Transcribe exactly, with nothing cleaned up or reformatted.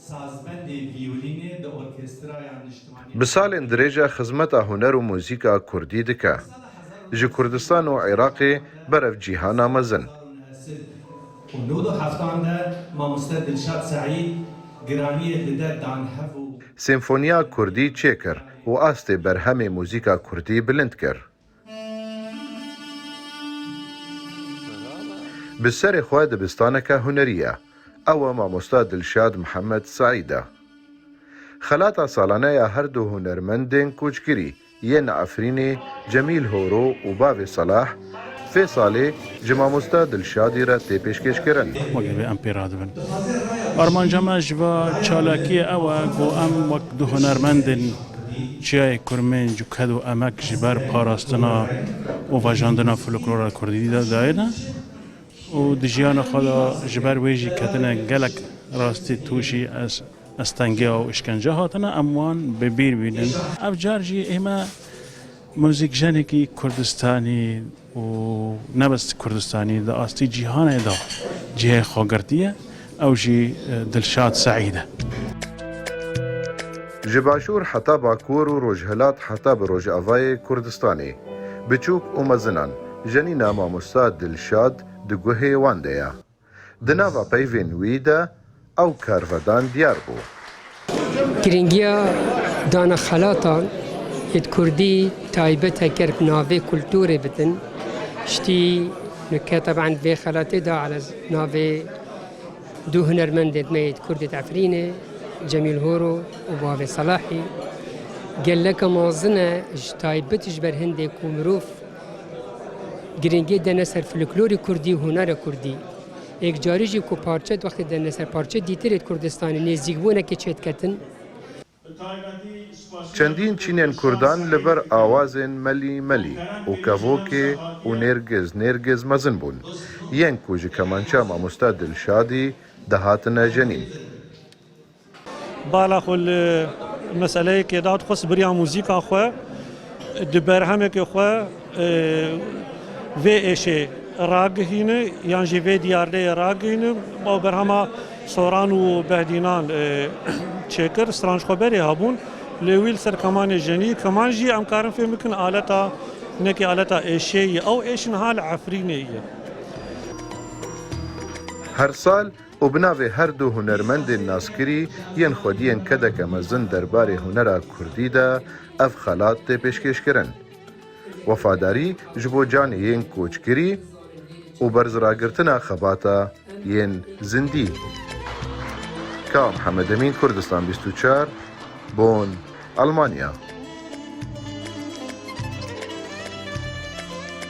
Sazbendê viyolînê di orkestraya niştimanî. Bi salên dirêj e xizmeta huner û muzîka kurdî dike. Ji Kurdistan û Iraqê berev cîhana mezin. û nod û heftan de mamoste Dilşad Seîd giraniyê dide dan hev û Senfoniya kurdî çêkir û astê berhemê muzîka kurdî bilind kir. Bi serê xwe dibistaneke hunerî ye. Ew e mamosta Dilşad Mihemed Seîd e. Xelata salane ya her du hunermendên koçgirî yên Efrînê Cemîl Horo û bavê Selah vê salê ji mamosta Dilşadî re tê pêşkêşkirin. Wekî vê em pê radibin. Armanca me ji va çalakiyê ew e ku em wek du hunermendên çiyayê Kurmênc û ked û emek ji ber parastina û vejandina folklora kurdî de dayine û di jiyana xwe de ji ber wê jî ketine gelek rastî tûşî ez, estengiya û îşkence hatine, em wan bi bîr bînin. Ev car jî ême muzîkjenekî Kurdistanî û ne bes Kurdistanî, di astî cîhanê de cihê xwe girtiye, ew jî, e, Dilşad Seîd e. Ji Başûr heta Bakur û Rojhilat heta bi Rojavayê Kurdistanê, biçûk û mezinan, jenîna mamosta Dilşad di guhê wan de ye. Di nava peyvên wî de ew karvedan diyar bû. Giringiya dana xelatan êd kurdî taybet eger bi navê kulturê bitin, ştî nuke teben vê xelatê de ala navê du hunermendên me êd kurdê Efrînê, Cemîl Horo û Bavê Selahî, geleke mazin e ji taybet ji ber hindê ku mirov giringiyê dene ser folklorê kurdî û hunera kurdî. Êkcarî jî ku parçe wextê dene ser parçe dîtirê di Kurdistanê nêzîkbûnekê çêdiketin. Çendîn çînên kurdan li ber awazên Melî Melî û Kevokê û Nêrgiz Nêrgiz mezin bûn. Yên ku ji kemança mamosta Dilşadî dihatine jenîn. Bala xwe li meseleyekê da dixwest biriya muzîka xwe di berhemekê xwe, e, vê êşê ragihîne yan jî vê diyardeyê ragihîne. Ew berhema Soran û Behdînan, e, çêkir, stranjxweberê hebûn. Lê wî li ser kemanê jenî, keman jî em karin fêm bikin aleta, hinekî aleta êşê ye. Ew êş niha li Efrînê ye. Her sal û bi navê her du hunermendên naskirî yên xwediyên kedeke mezin derbarê hunera kurdî de ev xelat tê pêşkêşkirin. Wefadarî ji bo canê yên koçgirî û berziragirtina xebata yên zindî. Ka Mihemed Emîn, Kurdistan bîst û çar, Bonn, Almanya.